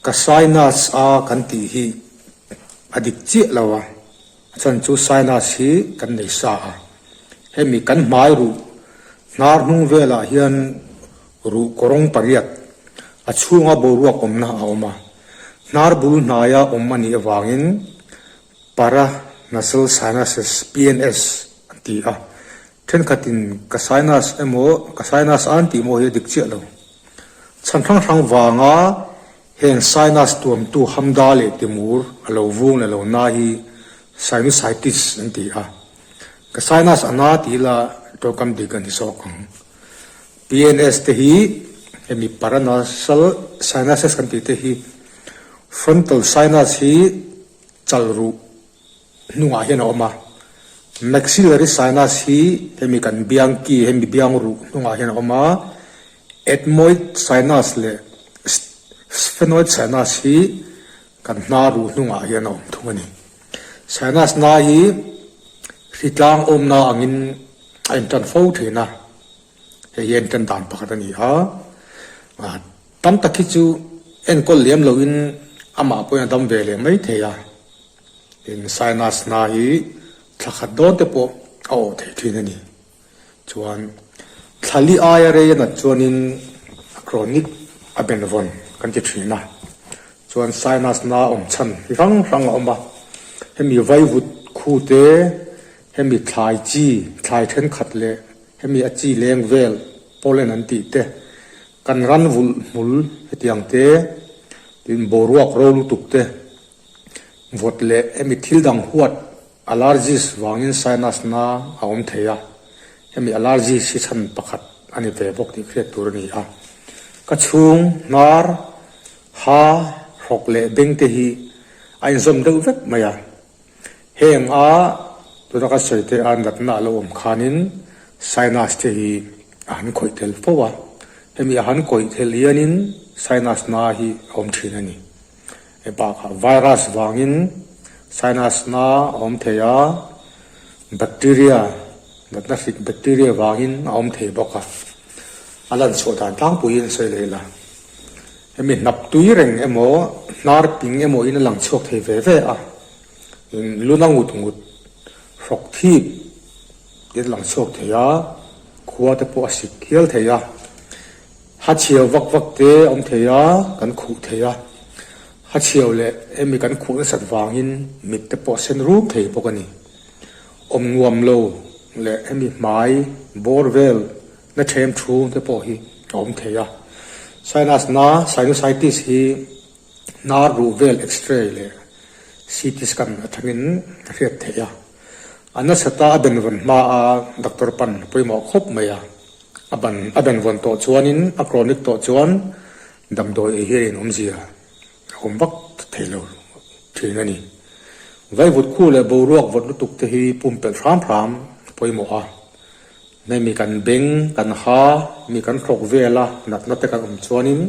Ka sinus a kan tih hi a dik chiah lo a, a chhan chu sinus hi kan nei sa a. Hemi kan hmai ruh hnar hnung velah hian ruh kawrawng pariat a chhunga boruak awmna a awm a, hnar bul hnaia awm a nih avangin Paranasal sinuses, PNS, an ti a. Thenkhatin ka sinus emaw ka sinus an tih maw hi a dik chiah lo. Chhan hrang hrang vanga heng sinus tuamtu hamda leh timur a lo vung leh lo na hi sinusitis an ti a. Ka sinus a na tih ila tawngkam dik an ni zawk ang. PNS te hi hemi paranasal sinuses kan tih te hi frontal sinus hi chal ruh hnungah hian a awm a, maxillary sinus hi hemi kan biang ki hemi biang ruh hnungah hian a awm a, ethmoid sinus leh sphenoid sinus hi kan hna ruh hnungah hian a awm thung a ni. Sinus na hi hritlang awmna angin a intan fo thin a, hei hi a intan dan pakhat a ni a. Tam tak hi chu enkawl lem loin amah pawhin a dam ve leh mai thei a, tin sinus hna hi thla khat dawn te pawh a awh thei thin a ni. Chuan thla li aia rei a nat chuanin a chronic a benvawn kan ti thin a, chuan sinus hna awm chhan hi hrang hrang a awm a, hemi vaivut khu te, hemi thlai chi, thlai thenkhat leh hemi a chi leng vel pollen an tih te, Kan ran vulh hmul hetiang te, tin boruak ro lutuk te, vawt leh hemi thil dang huat allergies vangin sinus na a awm thei a, hemi allergies hi chhan pakhat a ni ve bawk tih hriat tur a ni a. Ka chhung, hnar, ha, hrawk leh beng te hi a inzawm deuh vek mai a. Heng a tuna ka sawi te a natna a lo awm khanin sinus te hi a han khawih tel fo a, hemi a han kawih tel hianin sinus na hi a awm thin a ni. Hei bakah virus vangin sinus na a awm thei a, bacteria natna hrik bacteria vangin a awm thei bawk a, a lan chhuah dan tlangpuiin sawi leh ila. Hemi hnap tui reng emaw hnar ping emaw in a lang chhuak thei ve ve a, luna ngut ngut hrawk thip in a lang chhuak thei a, khua te pawh a sik hial thei a, ha chhiau vak vak te a awm thei a, kan khuh thei a, ha chhiau leh hemi kan khuh nasat vangin mit te pawh a sen rum thei bawk a ni. Awm nuam lo leh hemi hmai bawr vel Na ṭhem thu te pawh hi a awm thei a. Sinus na, sinusitis, hi hnar ruh vel X-ray leh CT scan aṭangin a hriat theih a. A nasata a benvawn hma a doctor pan a pawimawh khawp mai a. A ban a benvawn tawh chuanin a chronic tawh chuan damdawi ei hian awmzia a awm vak thei lo ṭhin a ni. Vaivut khu leh boruak vawt lutuk te hi pumpelh hram hram a pawimawh a. Hei mi kan beng, kan ha, mi kan hrawk vel a, natna te kan awm chuanin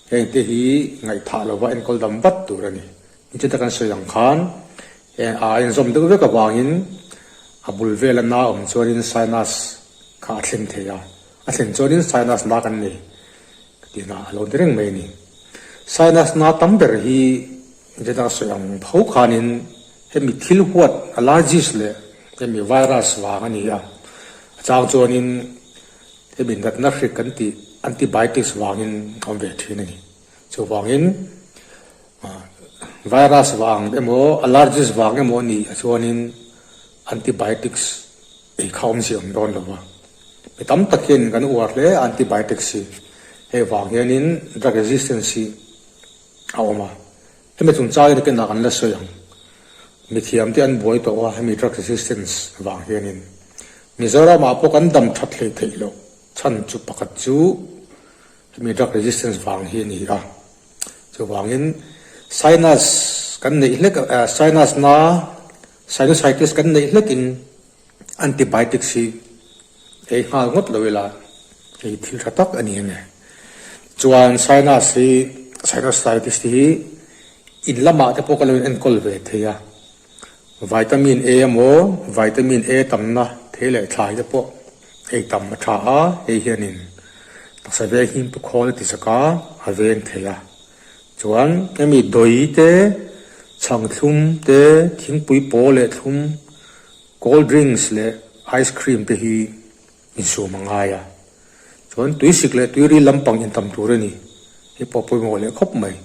heng te hi ngaihthah lova enkawl dam vat tur a ni. Nichita kan sawi ang khan heng a inzawm deuh vek avangin a bul vela na awm chuanin sinus kha a thlen thei a, a thlen chuanin sinus na kan nei ka tihna a lo ni reng mai a ni. Sinus na tam ber hi nichita ka sawi ang tho khanin Hemi thil huat allergies leh hemi virus vang a ni a, a chang chuanin hemi natna hrik kan tih antibiotics vangin a awm ve thin a ni. Chuvangin virus vang emaw allergies vang emaw a nih chuanin antibiotics ei kha awmzia awm dawn lo va. Mi tam tak hian kan uar hle a antibiotics hi, hei vang hianin drug resistance hi a awm a. Hemi chungchang hi nakinah kan la sawi ang. Mithiam te an buai tawh a hemi drug resistance vang hianin. Mizoramah pawh kan dam that hlei theih loh chhan chu pakhat chu hemi drug resistance vang hi a ni a. Chuvangin sinus kan neih hlek sinus na sinusitis kan neih hlekin Antibiotics hi ei nghal ngawt lo ila hei thil tha tak a ni ang e. Chuan sinus hi sinusitis te hi in lamah te pawh ka lo in enkawl ve thei a, vitamin A emaw vitamin A tamna thei leh thlai te pawh ei tam a tha a, hei hianin taksa veng him tu khawl a ti zak a, a veng thei a. Chuan hemi dawi te, chhang thlum te, thingpui paw leh thlum, cold drinks leh ice cream te hi insum a ngai a. Chuan tuisik leh tuiri lampang intam tur a ni. Hei pawh pawimawh leh khawp mai.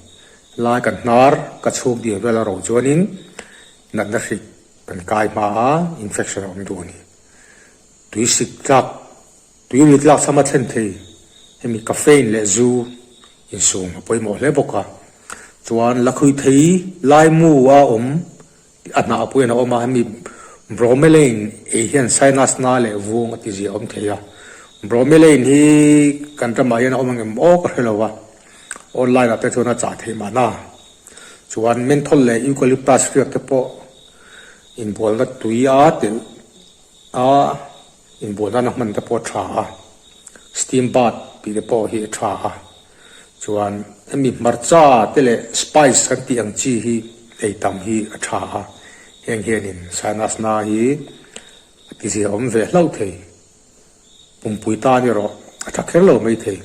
Lai kan hnar ka chhuk diam vel a ro chuanin natna hrik kan kai hma a, infection a awm duh a ni. Tuisik tlak, tuiri tlak chham a thlen thei. Hemi caffeine leh zu insum a pawimawh hle bawk a. Chuan lakhui thei laimu a awm A hnah pawhin a awm a, hemi bromelain ei hian sinus na leh vung a ti zia awm thei a. Bromelain hi kan ramah hian a awm ang em aw ka hre lo a, online ah te chuan a chah theih mahna. Chuan menthol leh eucalyptus hriak te pawh inbualna tui a telh a, inbual nana hman te pawh a tha a, steam bath tih te pawh hi a tha a. Chuan hemi hmarcha te leh spice kan tih ang chi hi ei tam hi a tha a, heng hianin sinus na hi a ti zia awm ve hlauh thei. Pumpui tan erawh a tha kher lo mai thei.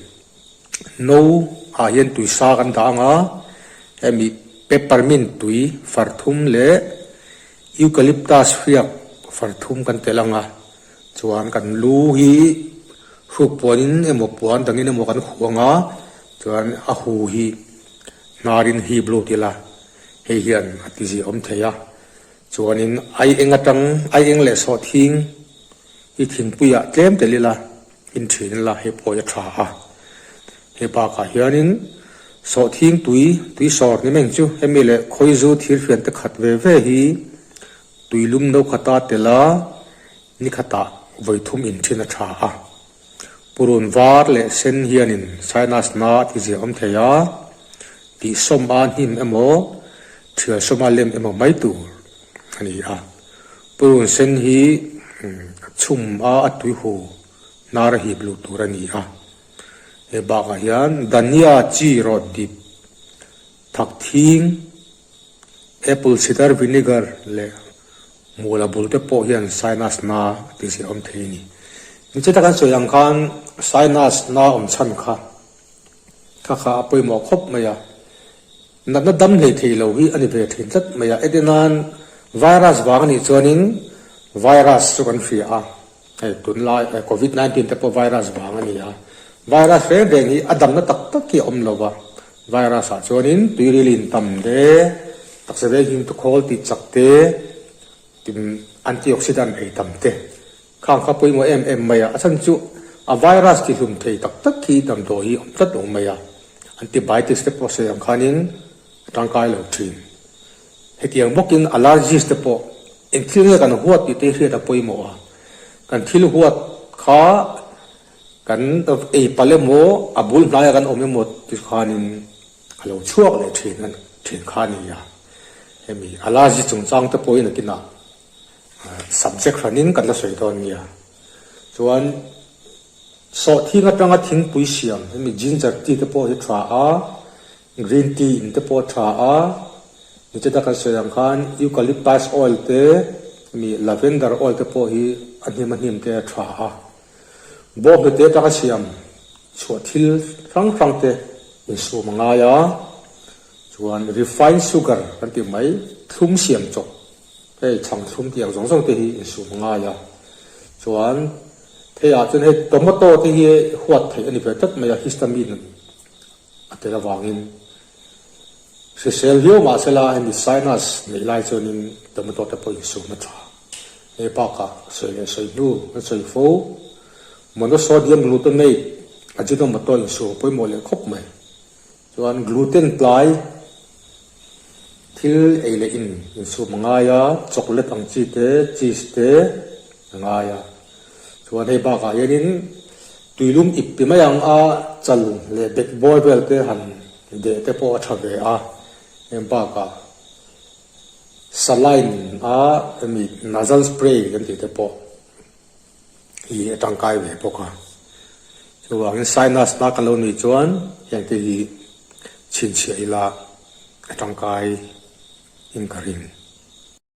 No ah hian tui sa kan dah ang a, hemi peppermint tui far thum leh eucalyptus hriak far thum kan telh ang a, Chuan kan lu hi hruk puanin emaw puan dangin emaw kan khuh ang a, chuan a hu hi hnarin hip lut ila hei hian a ti zia awm thei a. Chuanin ai eng atang ai eng leh sawhthing hi thingpuiah tlem tel ila in thin ila hei pawh hi a tha a. Hei bakah hianin sawhthing tui tui sawr ni meng chu hemi leh khawizu thirfian te khat ve ve hi Tuilum no khata tel a, ni khatah vawi thum inthin a tha a. Purun var leh sen hianin sinus na a ti ziah awm thei a, tihsawm a hnim emaw, thialsawm a lem emaw mai tur a ni a. Purun sen hi a chhum a, a tuihu hnar a hip luh tur a ni a. He bakah hian dhania chi rawt dip thak thing, Apple cider vinegar leh mula bul te pawh hian sinus na a ti zia awm thei a ni. Nichita kan sawi ang khan sinus na awm chhan kha kha kha a pawimawh khawp mai a, natna dam hlei thei lo hi a ni ve thin tlat mai a. Eti nan virus vang a nih chuanin virus chu kan hria a, hei tunlai covid 19 te pawh virus vang a ni a, virus reng reng hi a damna tak tak hi a awm lo va. Virus ah chuanin tuiril in tam te, taksa veng him tukhawl tih chak te, tin antioxidant ei tam te khang kha pawimawh em em mai a. A chhan chu a virus ti hlum thei tak tak hi damdawi hi awm tlat lo mai a, antibiotics te pawh sawi ang khanin a tangkai lo thin. Hetiang bawkin allergies te pawh eng thil nge kan huat tih te hi hriat a pawimawh a, kan thil huat kha Kan ei palh emaw, a bul hnaiah kan awm emaw ti khanin a lo chhuak leh thin a thin kha a ni a. Hemi allergy chungchang te pawhin a kinah subject hranin kan la sawi dawn nia. Chuan sawhthing atanga thingpui siam hemi ginger tea te pawh hi tha a, green tea in te pawh a tha a, nicheta kan sawi ang khan eucalyptus oil te hemi lavender oil te pawh hi a hnim a hnim te a tha a. Bawnghnute atanga siam chhuah thil hrang hrang te insum a ngai a, chuan refined sugar kan tih mai thlum siam chawp hei chhang thlum tih ang zawng zawng te hi insum a ngai a, chuan theiah chuan hei tomato te hi huat theih a ni ve tlat mai a histamine a tel avangin hrisel viau mahsela hemi sinus neih lai chuanin tomato te pawh insum a tha. He bakah sawi leh sawi hnu an sawi fo. Monosodium glutamate, Ajinomoto insum a pawimawh leh khawp mai. Chuan gluten tlai thil ei leh in insum a ngai a, chocolate ang chi te, cheese te a ngai a. Chuan hei bakah hianin tuilum ip ti mai ang a, chal leh bek bawr vel te han deh te pawh a tha ve a. Heng bakah Saline a hemi nasal spray kan tih te pawh hi a tangkai ve bawk a. Chuvangin sinus na kan lo nih chuan heng te hi chhinchhiah ila a tangkai in ka ring.